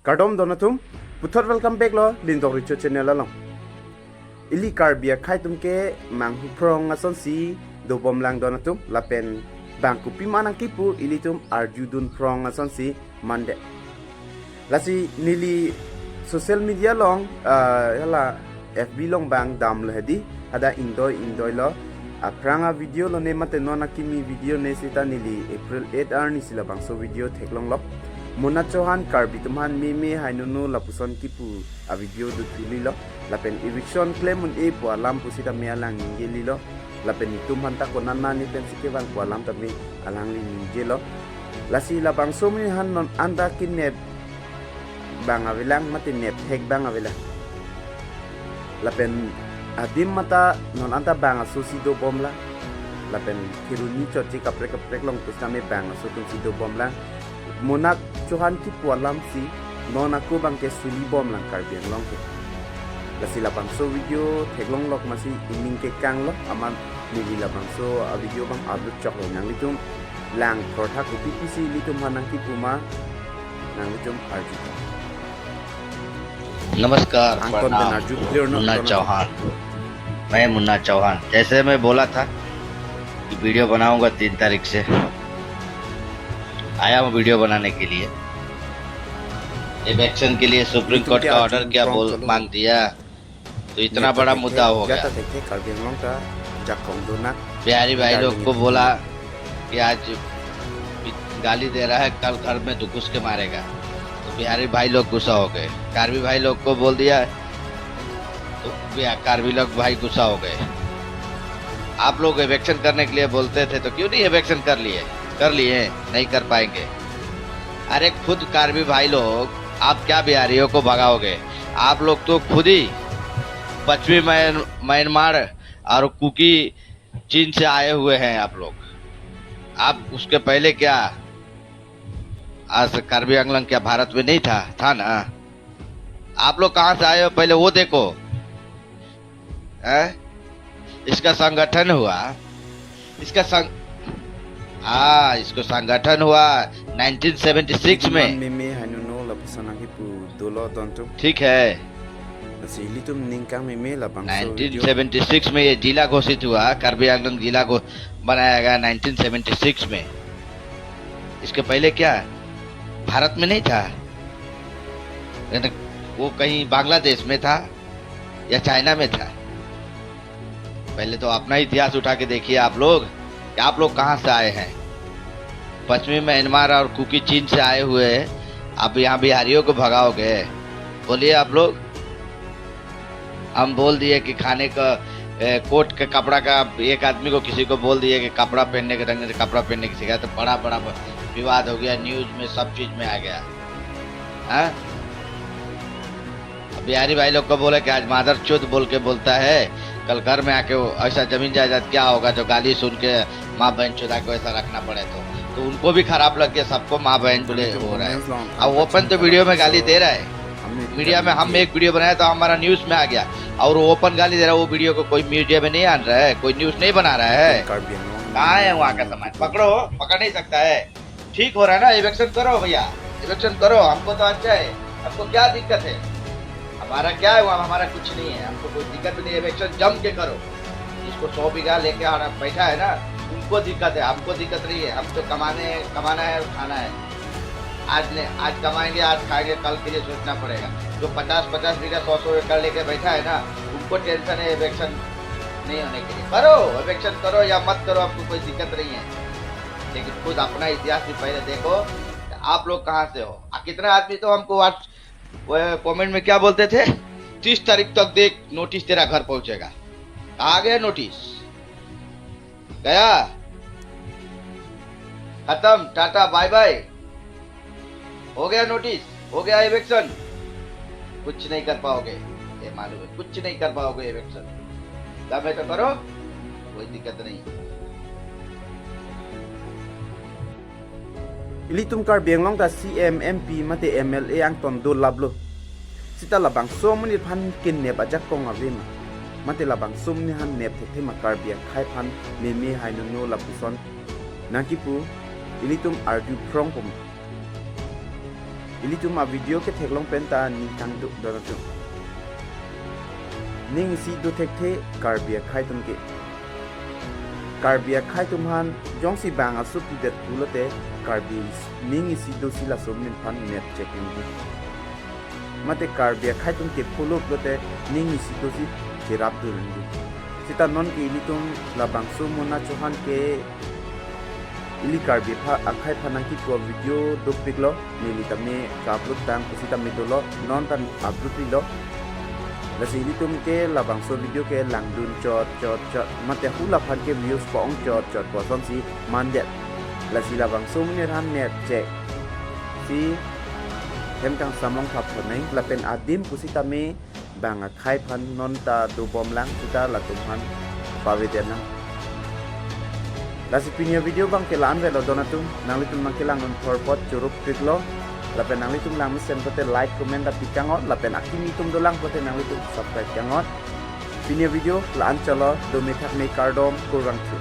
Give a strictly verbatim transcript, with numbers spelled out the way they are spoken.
Kardom don atum, puthot welcome back lo Lindong Richo channel along. Ili Karbi akhei atum ke manghu phrong asonsi dobom lang don atum, lapen bang kopima nangkipu ilitum arjudun phrong asonsi mande. Lasi neli social media along, ah, hala F B along bang damlo hedi, hadak ingdoi ingdoi lo. Aphrang a video lone mate non akimi video ne seta neli April eight arni si labangso video theklonglo. Munna Chauhan Karbi atum aphan meme hainono lapuson kipu a video do thulilo. Lapen eviction klem un-e pu alam pusitame alang ningjelo. Lapen netum aphanta konat nani pensi kevang pu alam tame alangli ningjelo. Lasi labangso amonit aphan non anta kenep bang avelang mate nepthek bang avelang. Lapen adim mate non anta bang aso si dobom lang. Lapen kheroni chotji kaprek kaprek along pusitame bang aso atum si dobom lang. Munna Chauhan kipu alam si non ako bang ke suli bom lang Karbi Anglong ke. Lasi labangso video theklonglok masi ining kekanglo, amat neli labangso a video bang upload choklo, nanglitum lang kortha kopi pisi ilitum aphan nangkipu ma, nanglitum arju. नमस्कार, Angkon प्रणाम, pen arju clear no Munna tono. चौहान। मैं मुन्ना चौहान, जैसे मैं बोला था कि वीडियो बनाऊंगा तीन तारीख से, आया हूँ वीडियो बनाने के लिए। इविक्शन के लिए सुप्रीम कोर्ट का ऑर्डर क्या बोल मांग दिया, तो इतना बड़ा मुद्दा हो गया। Jata thekthe Karbi Anglong ta jakong dona. Bihari भाई लोग को बोला कि आज गाली दे रहा है, कल घर में तो घुस के मारेगा, तो बिहारी भाई लोग गुस्सा हो गए। कार्बी भाई लोग को बोल दिया, तो बिहा-, कार्बी लोग भाई गुस्सा हो गए। आप लोग इविक्शन करने के लिए बोलते थे, तो क्यों नहीं इविक्शन कर लिए? कर लिए, नहीं कर पाएंगे। अरे, खुद कार्बी भाई लोग, आप क्या बिहारियों को भगाओगे? आप लोग तो खुद ही पश्चिमी म्यान-, म्यांमार और कुकी चीन से आए हुए हैं आप लोग। आप उसके पहले क्या, आज कार्बी आंगलोंग क्या भारत में नहीं था? था ना। आप लोग कहाँ से आए हो, पहले वो देखो। हैं? इसका संगठन हुआ, इसका संग-, हाँ, इसको संगठन हुआ नाइनटीन सेवेंटी सिक्स में। Meme hainono lapuson nangkipu dolo don atum. ठीक है। Lasi ilitum ningkang meme labangso video. Nineteen seventy six में ये जिला घोषित हुआ, कार्बी आंगलोंग जिला को बनाया गया नाइनटीन सेवेंटी सिक्स में। इसके पहले क्या भारत में नहीं था? यानी वो कहीं बांग्लादेश में था या चाइना में था? पहले तो अपना इतिहास उठा के देखिए आप लोग, कि आप लोग कहाँ से आए हैं। पश्चिमी म्यांमार और कुकी चीन से आए हुए, आप यहाँ बिहारियों को भगाओगे? बोलिए आप लोग। हम बोल दिए कि खाने का, ए, कोट के कपड़ा का, एक आदमी को, किसी को बोल दिए कि कपड़ा पहनने के ढंग से कपड़ा पहनने की सिखाया, तो बड़ा बड़ा विवाद हो गया, न्यूज में, सब चीज में आ गया। हाँ? अब बिहारी भाई लोग को बोले कि आज मादरचोद बोल के बोलता है, कल घर में आके वो ऐसा जमीन जायदाद क्या होगा जो गाली सुन के माँ बहन चोदा को ऐसा रखना पड़े तो, तो उनको भी खराब लग गया, सबको माँ बहन बोले हो रहा है। अब ओपन तो वीडियो में गाली दे रहा है, मीडिया में हम एक वीडियो बनाया तो हमारा न्यूज में आ गया, और वो ओपन गाली दे रहा है, वो वीडियो को कोई मीडिया में नहीं आन रहा है, कोई न्यूज नहीं बना रहा है। कहाँ है वहाँ का समाज? पकड़ो, पकड़ नहीं सकता है। ठीक हो रहा है ना, इविक्शन करो भैया, इविक्शन करो, हमको तो अच्छा है, हमको क्या दिक्कत है? हमारा क्या है वहाँ, हमारा कुछ नहीं है, हमको कोई दिक्कत नहीं है, इविक्शन जम के करो। जिसको सौ बीघा लेके आना बैठा है ना, उनको दिक्कत है, हमको दिक्कत नहीं है, हम तो कमाने, कमाना है और खाना है। आज ने, आज कमाएंगे, आज खाएंगे, कल के लिए सोचना पड़ेगा। जो पचास पचास बीघा, सौ सौ एकड़ लेके बैठा है ना, उनको टेंशन है इविक्शन नहीं होने के लिए। करो, इविक्शन करो या मत करो, हमको कोई दिक्कत नहीं है, लेकिन खुद अपना इतिहास भी पहले देखो, आप लोग कहाँ से हो। आ, कितना आदमी तो हमको व्हाट्स-, वो कमेंट में क्या बोलते थे, "तीस तारीख तक देख, नोटिस तेरा घर पहुंचेगा।" आ गया नोटिस, गया, खत्म, टाटा बाय बाय, हो गया नोटिस, हो गया इविक्शन, कुछ नहीं कर पाओगे, ये मालूम है, कुछ नहीं कर पाओगे इविक्शन। दम है तो करो, कोई दिक्कत नहीं। Ilitum Karbi Anglong ta C M, M P mate M L A angton dolaplo. Seta labangso amonit aphan kenep ajakong ave ma, mate labangso amonit aphan nep thekthe ma, Karbi akhei aphan meme hainono lapuson nangkipu, ilitum arju phrongpo ma. Ilitum a video ketheklong pen ta ning kangduk don atum. Ning isi do thekthe Karbi akhei atum ke. Karbi akhei atum aphan jongsi bang aso pidet pulote Karbi ning isi dosi laso amonit aphan nep chek ningdi. Mate Karbi akhei atum ke pulo pulote ning isi dosi cherap dun ningdi. Seta non ke ilitum labangso amonit achohan ke ili Karbi apha akhei aphan nangkipu video dopiklo, neli tame ka-upload tang pusitame dolo, non ta upload rilo. Lasi ilitum ke labangso video ke langdun chot chot chot, mate hula aphan ke views ko-ong chot chot pu asonsi mandet. Lasi labangso amonit aphan nep chek si hem kangsam long thap thonai, lapen adim pusitame bang akhei aphan non ta dobom lang, seta latum aphan pavedet nang. Lasi pini a video abang ke la-an avelo don atum, nanglitum nangkelangdun thor apot choro piklo, lapen nanglitum langmesen pulote like, comment ta pi kangot, lapen akimi atum dolang pulote nanglitum subscribe kangot. Pini a video la-an chotlo, dome thakme, kardom, kurvangthu.